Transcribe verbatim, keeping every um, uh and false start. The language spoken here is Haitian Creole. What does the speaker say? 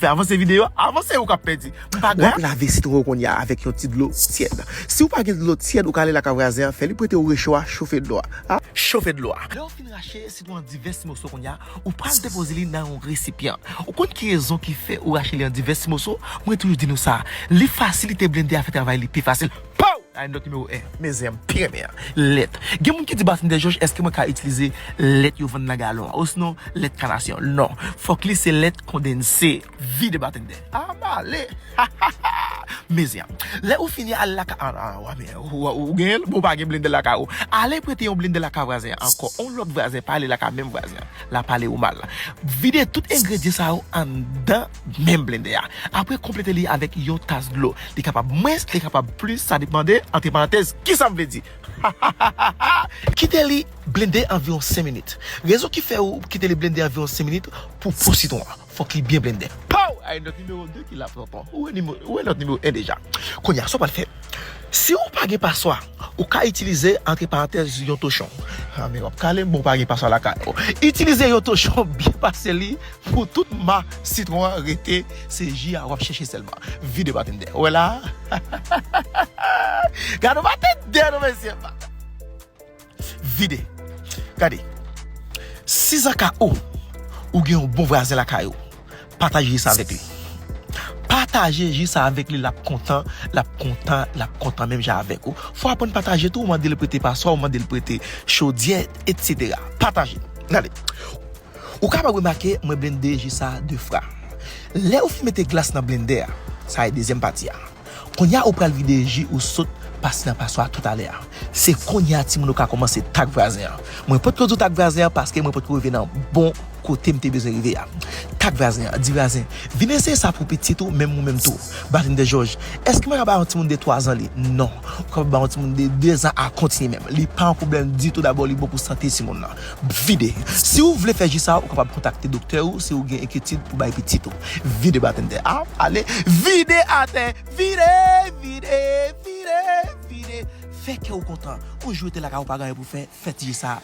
Fè avanse videyo, avanse ou k ap pèdi. M pa W ap lave sitwon ou kounye a avèk yon ti dlo tyèd. Si w pa gen dlo tyèd, ou ka ale lakay vwazen an, fè li prete w recho a, chofe dlo a. A, chofe dlo a. Lè w fin rache sitwon an divès ti moso kounye a, ou pral depoze li nan yon resipyan. Ou konn ki rezon ki fè ou rache li an divès ti moso? Mwen toujou di nou sa. Li fasilite blende a fè travay li pi fasil. Pow! Anekdòt nimewo en, mezanmi, m pi renmen an. Lèt. Gen moun ki di, Batendè Jòj, èske mwen ka itilize lèt yo vann nan galon an? Osinon, lèt kanasyon? Non. Fòk li se lèt kondanse. Vide batendè. A, m ale. Mezanmi. Lè ou fini, al lakay. A, a, w ap, w, w, ou genyen l? Bon, ou pa gen blendè lakay ou. Ale prete yon blendè lakay vwazen an ankò. On lòt vwazen, pa ale lakay menm vwazen an. L ap pale ou mal. Vide tout engredyan sa yo anndan menm blendè a. Apre, konplete li avèk yon tas dlo. Li kapab mwens, li kapab plis, sa depande, antre parantèz, kisa m vle di. Kite li blende anviwon senk minit. Rezon ki fè ou kite li blende anviwon senk minit pou po sitwon an. Fòk li byen blende. Pow! Anekdòt nimewo de ki la, tonton. Ou wè nimewo, ou wè lòt nimewo en deja. Kounye a, sa w pral fè? Si ou pa gen paswa, ou ka itilize, antre parantèz, yon tochon. A, men w ap kale m, bon, ou pa gen paswa lakay ou. Itilize yon tochon, byen pase li pou tout ma sitwon an rete, se ji a w ap chèche sèlman. Vide batendè. Ou wè la? Gade batendè nou, mesye. Vide. Gade. Si zaka ou, ou gen yon bon vwazen lakay ou, pataje ji sa avèk li. Pataje ji sa avèk li, l ap kontan, l ap kontan, l ap kontan menm jan avèk ou. Fò w aprann pataje tou, ou mande l prete paswa, ou mande l prete chodyè, etsetera. Pataje. Gade. Ou kapab remake, mwen blende ji sa de fwa. Lè ou fin mete glas nan blendè a, sa e dezyèm pati a. Kounye a ou pral vide ji ou sot pase nan paswa toutalè a. Se kounye a timoun ou ka kòmanse tak vwazen an. Mwen potko di w tak vwazen an paske mwen potko rive nan bon kote m te bezwen rive a. Tak vwazen an, di vwazen, vin eseye sa pou pitit ou, menm ou menm tou. Batendè Jòj, èske mwen ka bay yon timoun de twa zan li? Non. Ou kapab bay yon timoun de de zan a kontinye menm. Li pa yon pwoblèm ditou, dabò li bon pou sante timoun nan. Vide. Si ou vle fè ji sa, ou kapab kontakte doktè ou si ou gen enkyetid pou bay pitit ou. Vide batendè a, ale, vide atè, vide, vide, vide, vide. Fè kè ou kontan. Ou jwete lakay ou pa gen anyen pou fè, fè ti ji sa.